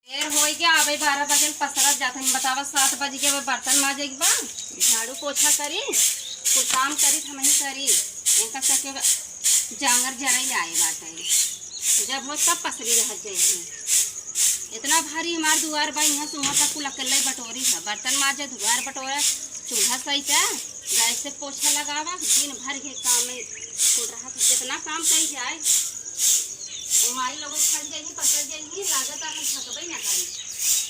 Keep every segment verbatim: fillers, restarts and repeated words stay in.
देर होइ गया, अबे बारह बजे पसरत जात हन। बतावा, सात बज गया, अबे बर्तन माजे के बा, झाड़ू पोछा करी, कुल काम करी, हम ही करी। इनका सबके जांगर जरई आए बाटे, जब हो तब पसरी रहत जाई। इतना भारी हमार दुआर बा, यहाँ से वहाँ तक कुल अकेले बटोरी है। बर्तन माजे, दुआर बटोरे, चूल्हा सहिता, गैस से पोछा लगावा, दिन भर के काम में कुल रहत है। जितना काम कही जाए, हमारी लोगों फंस गई, पकड़ गई, लागत है हम थकबे ना करी।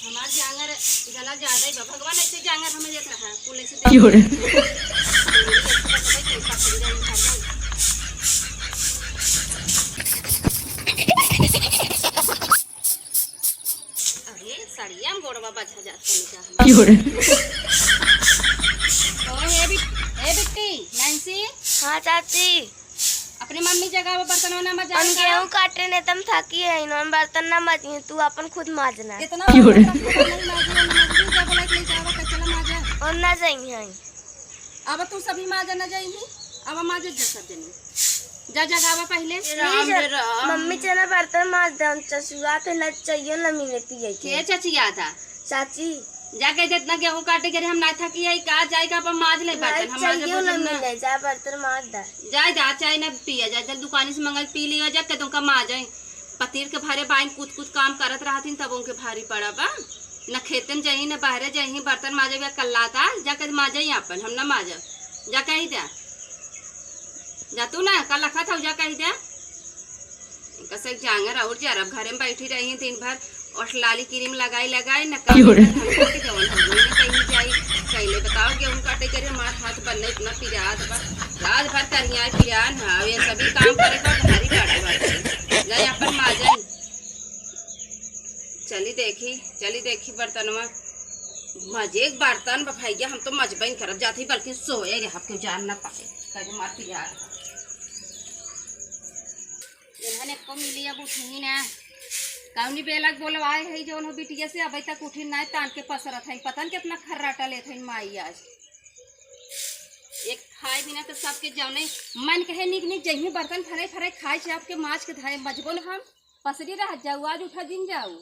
हमार जांगर जना ज्यादा ही बा। भगवान ऐसे जांगर हमें देत रहा, कुल ऐसे देत रहा। अरे, सड़िया में गोड़वा बजा जात तनिका। ओ, ए बिट-, ए बिट्टी, नैन्सी। हाँ, चाची। अपने मम्मी जगह वो बर्तनवा ना मजा हम गेहूं काटे ने तम थाकी है, इन्होंने बर्तन ना माजी, तू अपन खुद माजना। इतना बर्तन नहीं माजी, ना माजी, जा बोला कि ले जावा, कचला माजा। और ना जाई है। अब तू सभी माजा ना जाई ही, अब माजे जा सब जनी। जा जगावा पहिले। राम रे राम। मम्मी चना बर्तन माज दे, हम चचुआ के ना चाहिए ना मिले पिए के। के चचिया था? चाची। जा कह दे, इतना गेहूं काटे के रे, हम ना थकी है, का जाए का अपन माज ले बर्तन, हम माज चाहिए ना मिले, जा बर्तन माज दे। जा, जा, चाय ना पिया जा, जब दुकानी से मंगल पी लिया जा, के तुमका माज जाए। पतीर के भारे बाइन कूद कूद काम करत रहथिन, तब उनके भारी पड़ा बा। न खेते में जाई, न बाहरे जाई, बर्तन माजे बा कल्लाता, जा के माजे ही अपन, हम ना माजब। जा कही दे। जा तू ना, कल रखा था, जा कही दे। इनका से जांगर और जरब, घरे में बैठी रही दिन भर, और लाली क्रीम लगाई लगाई, न काम क्यों रे? धंधा के जवन हो गई, न कहीं जाई। पहले बताओ, गेहूं काटे के रे, हमार हाथ बनने इतना पिरात बा, रात भर कहीं आए पिरान, हाँ, ये सभी काम करे बा, भारी पड़ा बा। जा अपन माजन। चली देखी, चली देखी बर्तनवा। मजे एक बर्तन बा भैया, हम तो मजबे न करब, जात ही बल्कि सोए रहब, केहू जान ना पाए। कहे मार पिया। इन्हन एको मिली अब उठी ना। कौनी बेलक बोलवाए है जौन हो बिटिया से अबे तक उठी ना, तान के पसरत है। पता न कितना खर्राटा लेत है माई आज। एक खाए बिना तो सबके जौने मन कहे निक निक जइहीं बर्तन फरे फरे खाए चाप के माज के धाए मजबो न हम। पसरी रह जाऊ, आज उठा जिन जाऊ।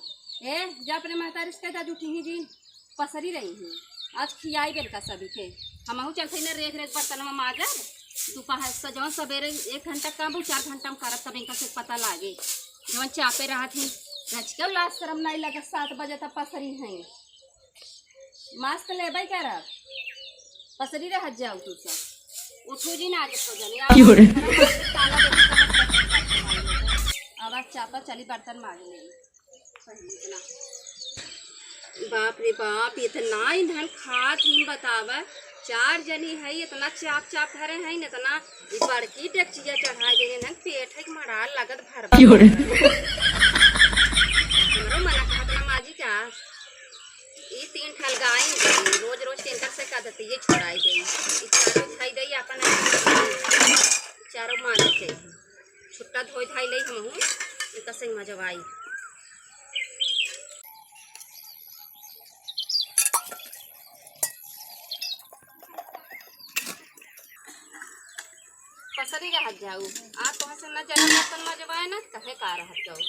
ए, जा अपने महतारी से कह दे, आज उठी ही जिन। पसरी रही हूँ। आज खियाई बेल का सभी के। हमहू चलते न रेख रेख बर्तन में माजब। दोपहर से जौन सबेरे एक घंटा काम, चार घंटा में करब, तब इनका से पता लागे। जौन चापे रहत ही, रच के लाज शरम नहीं लगे, सात बजे तक पसरी हैं। मास्क लेबै करब, पसरी रहत जाऊ तू सब। उठू जी ना आगे सो जानी। क्यों रे? अब आज चापा चली बर्तन माज ले। बाप रे बाप, इतना ईंधन खात ही बतावा, चार जनी है, इतना चाप चाप धरे हैं, इतना ई बड़की डेकचिया चढ़ाई देने हैं, पेट है कि मड़ाल लगत भर भर। क्यों रे? हमरो मना कहत ना माजी का। ई तीन ठल गाय रोज रोज के इनकर से का देते, ये छोड़ाई दे। ई चारों खाई दे अपन, चारों माने चाहिए। छुट्टा धोई धाई ले हमहू, इनका से मजवाई। पसरी रहत जाऊ, आ तोहसे न जरा बर्तन मजवाए ना, कहे का रहत जाऊ।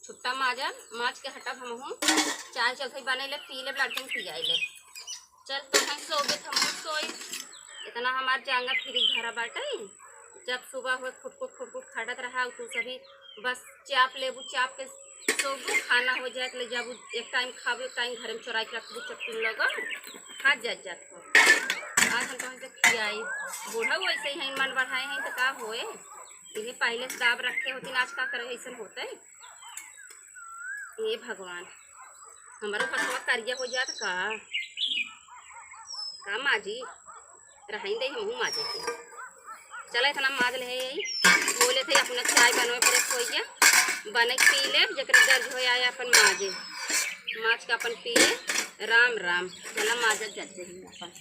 छुट्टा माजब, माज के हटब हमहू। चाय चलते बने ले, पी ले, लड़कन पियाई ले। चल, तोहन सोबे, हमहू सोई। इतना हमार जांगर फ्रिज भरा बाटे। जब सुबह होए, खुटखुट, खुटखुट खटत रहा, तू सभी बस चाप लेबू, चाप के सोबू, खाना हो जाए, तो ले जाबू, एक टाइम खाबू, एक टाइम घर में चोराई के रखबू, चट्टुन लोग खा जात जात हो। आज हम तोहन से खियाई। बूढ़ा वैसे ही हैं, मन बढ़ाए हैं, तो का होए? ये पहले से दाब रखे होती ना, आज का करे, ऐसन होते? हे भगवान, हमरो हथवा करिया हो जात का? का माजी? रहन दे, हमहू माजे के। चला, इतना माज ले है, बोले थे अपना चाय बनवे पर सोइया, बने के पी ले, जेकरे गर्ज हो आए अपन माजे। माज के अपन पिए, राम राम। चला, माजत जाते हैं अपन।